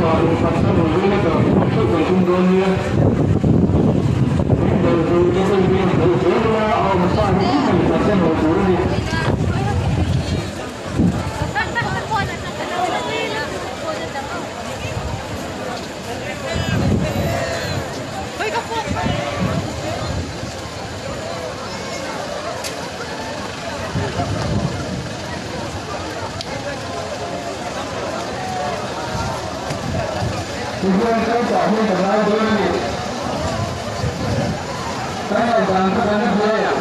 Inphatsan zinga kan theuh kan tum dawn nia. In dal chu te pawh hi in dal zel ila a awm sa hi tum in phatsan lo tur a ni. Tihian kan chah hi ka ngai dawn a ni. Kan ngaihdan kha kan hria.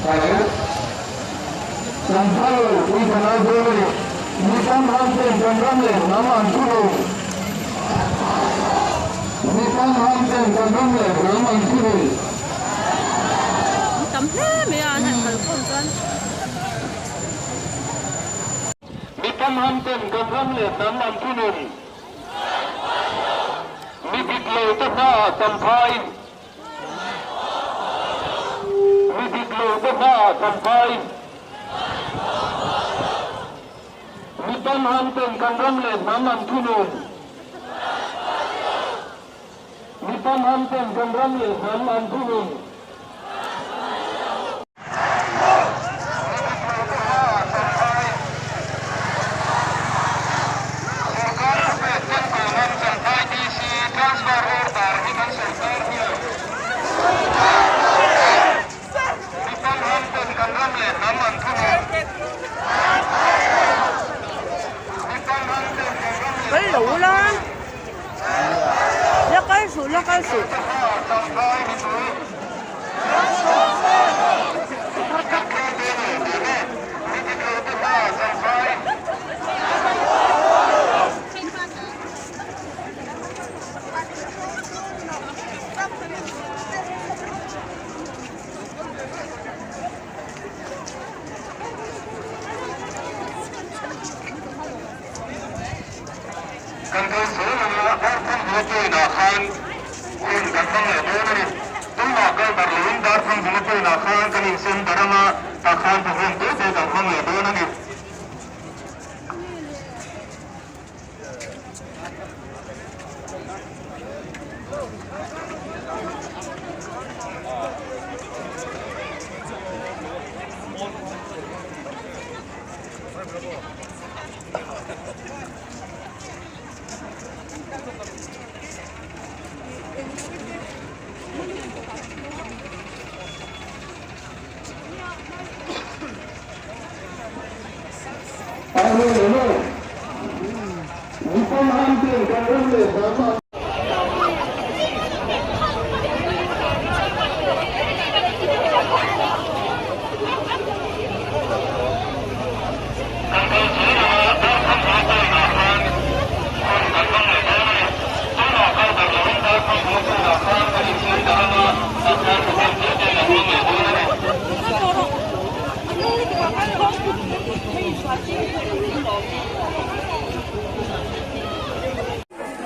Hello. Kan phal pui ka ngai dawn a ni. Mi tam ham ten kan ram leh hnam an thu lo. Mi tam ham ten kan ram leh hnam an thu lo. An tam hle mai a, an han kalkhawm chuan. Mi pamham ten kan ram leh hnam an thunun. Mi dik lo te hmaah champhai. Mi dik lo te hmaah champhai. Mi pamham ten kan ram leh hnam an thunun. Mi pamham ten kan ram leh hnam an thunun. Kal lo la. La kal suh la kal suh. Kan kal zel ang a, Darthang Bungapawinah khan hun kan hmang leh dawn a ni. Tumah kal darh loin Darthang Bungapawinah khan kan insem darh ang a, tah khan program te te kan hmang leh dawn a ni.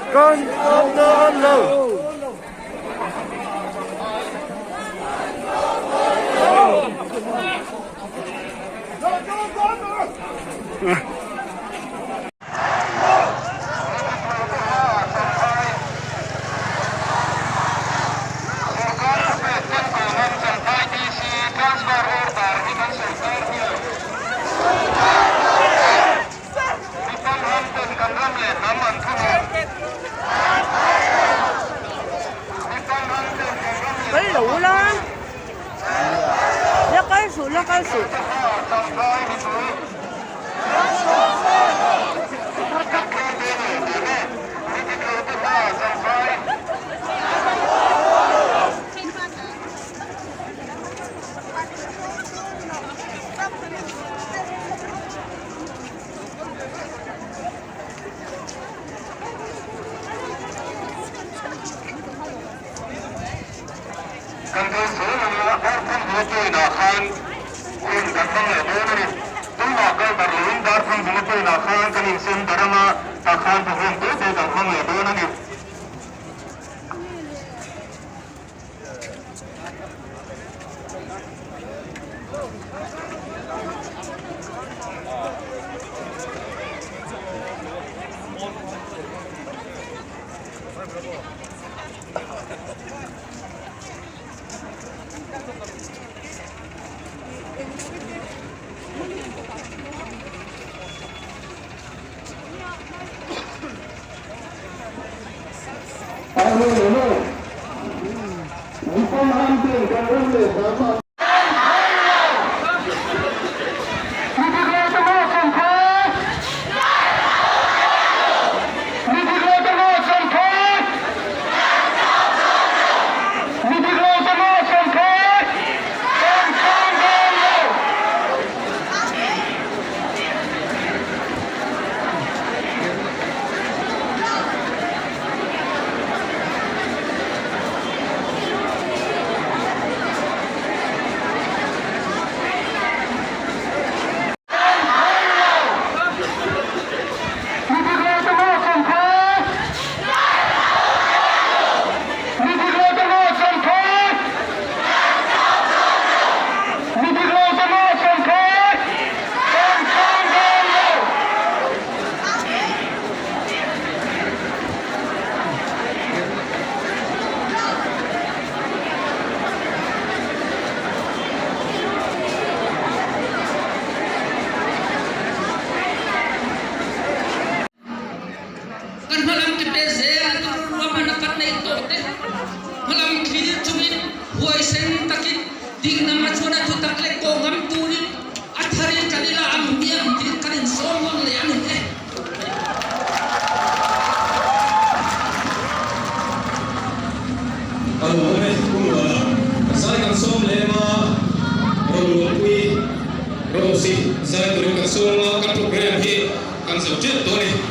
Kan awm dawn lo. Kal lo la. La kal suh la kal suh. Kan kal zel ang a, Darthang Bungapawinah khan hun kan hmang leh dawn a ni. Tumah kal darh loin Darthang Bungapawinah khan kan insem darh ang a, tah khan program te te kan hmang leh dawn a ni. Dikna hmachhuana thutak leh kawh ngam turin a tharin kan ila ang hmiang tiin kan insawm ngam leh a ni e. A lo awm e, Pu Luana. Zai kan sawm lem a, rawn luahpui Rose-i zai turin kan sawm a, kan program hi kan zo tep tawh a ni.